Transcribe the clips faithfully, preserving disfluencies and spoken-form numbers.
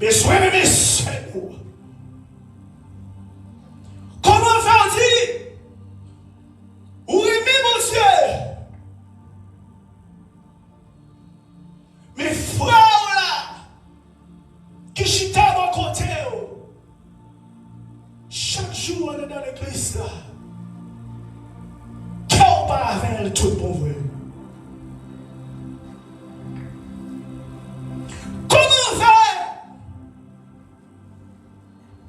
Bezwen renmen sè nou. Kòman fè w di ou renmen Bondye, men frè w la ki chita bò kote w, chak jou anndan legliz la, kè w pa avè l tout bon vre? Kòman fè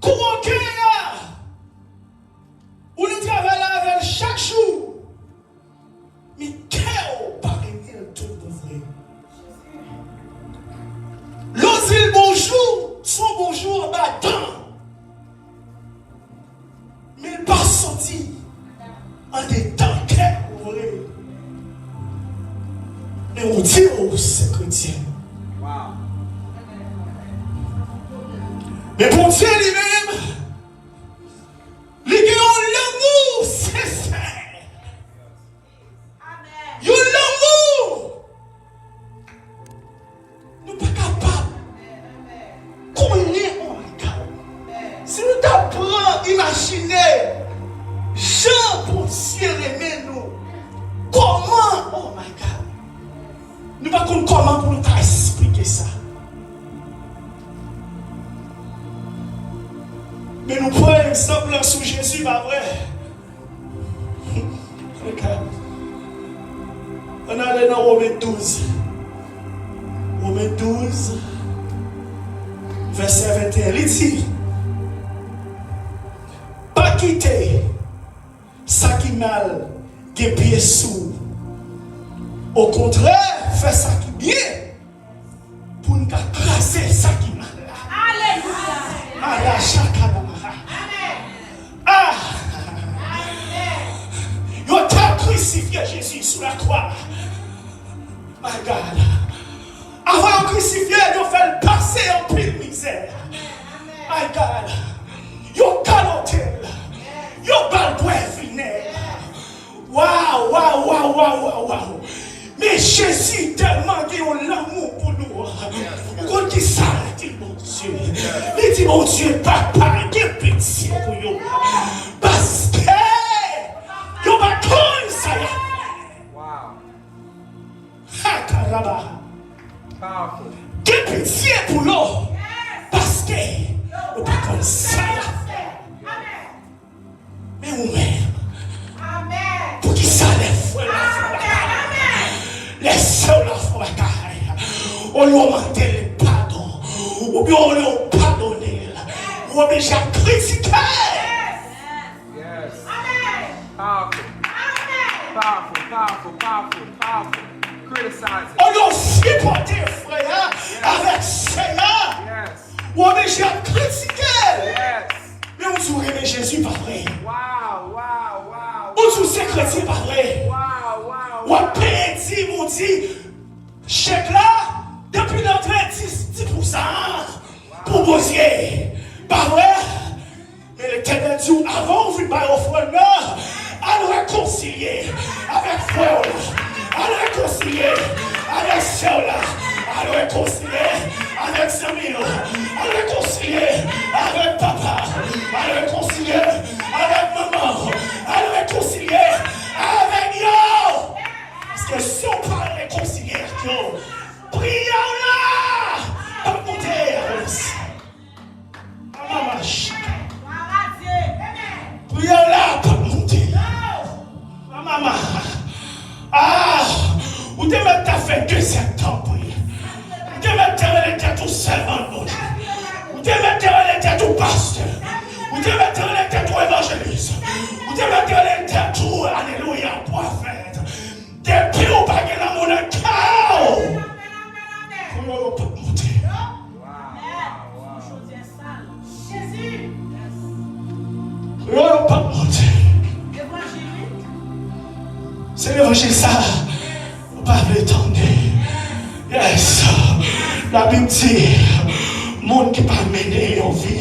kou ògèy la, ou nan travay la avè l chak jou, men kè w pa renmen l tout bon vre? Lè w di l bonjou, se yon bonjou anba dan. Men l pa soti andedan kè w vre. Men ou di w se kretyen. Men Bondye li menm, li gen yon lanmou sensè. Yon lanmou nou pa kapab konnen, oh my God. Si nou ta pran, imajine jan Bondye renmen nou, kòman, oh my God, nou pa konn kòman pou nou ta esplike sa. Men nou pran egzanp lan sou Jezi, pa vre? Ann ale nan Women douz. Women douz, vèsè venteyen, li di, pa kite sa ki mal gen pye sou ou. Okontrè, fè sa ki byen pou n ka kraze sa ki mal la. Alelouya. Mara shaka la mara. Amen. Ah! Amen. Yo te krisifye Jezi sou lakwa. My God. Avan yo krisifye l, yo fè l pase anpil mizè. My God. Yo kalote l. Yo ba l bwè vinèg. Waw, waw, waw, waw, waw, waw. Men Jezi tèlman gen yon lanmou pou nou. Ou konn ki sa l di Bondye? Li di, Bondye, Papa, gen pitye pou yo. Paske yo pa konn sa y ap fè. Hakaraba. Gen pitye pou yo. Paske yo pa konn sa y ap fè. Men ou menm, poukisa lè frè w la fè w bagay, lè sè w la fè w bagay, olye w mande l padon, oubyen olye w padone l, ou oblije ap kritike l? Yes. Powerful. Powerful, powerful, powerful, powerful. Criticize. Olye w sipòte frè a avèk sè a, ou oblije ap kritike l. Yes. Men ou di w renmen Jezi, pa vre? Ou di w se kretyen, pa vre? W ap peye dim, ou di, chèk la, depi l antre, dis, dis pou san an pou Bondye, pa vre? Men Letènèl di w, avan w vin bay ofrann nan, al rekonsilye avèk frè w la. Al rekonsilye avèk sè w la. Al rekonsilye avèk zanmi w. Al rekonsilye avèk papa w. Al rekonsilye avèk manman w. Al rekonsilye avèk yo. Paske si w pa rekonsilye ak yo, priyè w la p ap monte avanse. Mama, priyè w la p ap monte. Mama, ah, ou te mèt ta fè dezyèm tan priye. Ou te mèt te rele tèt ou sèvant Bondye. Ou te mèt te rele tèt ou pastè. Ou te mèt te rele tèt ou evanjelis. Ou te mèt te rele tèt ou, alelouya, pwofèt. Depi ou pa gen lanmou nan kè w, priye w yo p ap monte. Priye w yo p ap monte. Se levanjil sa ou pa vle tande. Yes. Labib di, moun ki pa mennen yon vi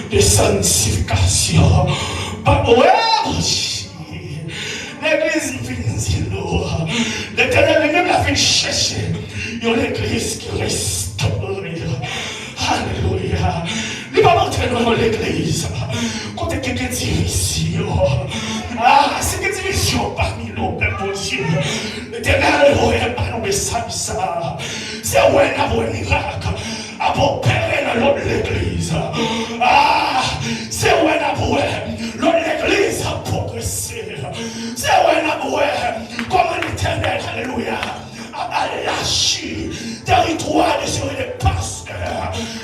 de santifikasyon p ap wè Bondye. Legliz, m vin di nou, Letènèl li menm l ap vin chèche yon legliz ki restore. Alelouya. wè n ap wè mirak ap opere nan lòt legliz. Ah, se wè n ap wè lòt legliz ap pwogrese. Se wè n ap wè kòman Letènèl, alelouya, ap alachi teritwa de seri de pastè.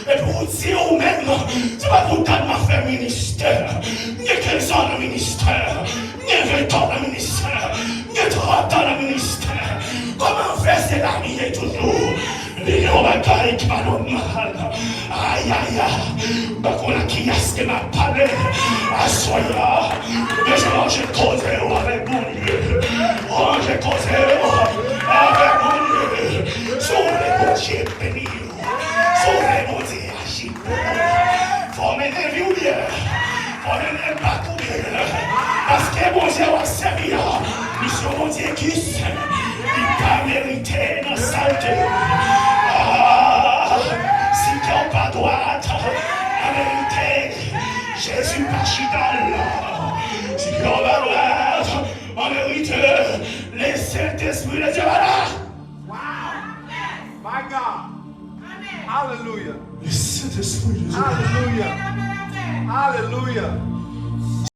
Epi ou di ou menm, se pa pou dat m ap fè ministè. M gen kenz an nan ministè. M gen ven tan nan ministè. M gen trant an nan ministè. Kòman fè se la m ye toujou? Li gen yon bagay ki pa nòmal. Ayaya, m pa konn a kiyès ke m ap pale aswè a. Men se manje koze yo avèk Bondye. Manje koze yo avèk Bondye. Si w vle Bondye beni w, si w vle Bondye aji pou ou, fò w mennen vi w byen. Fò w mennen bak ou byen. Paske Bondye w ap sèvi a, li se yon Bondye ki sen. Li pa merite nan salte. Ah, si kè w pa dwat, an verite, Jezi pa chita la. Si kè w pa dwat, an verite, le Sentespri de Dye pa la. Wow. My God. Hallelujah. Le Sentespri de Dye. Hallelujah. Hallelujah.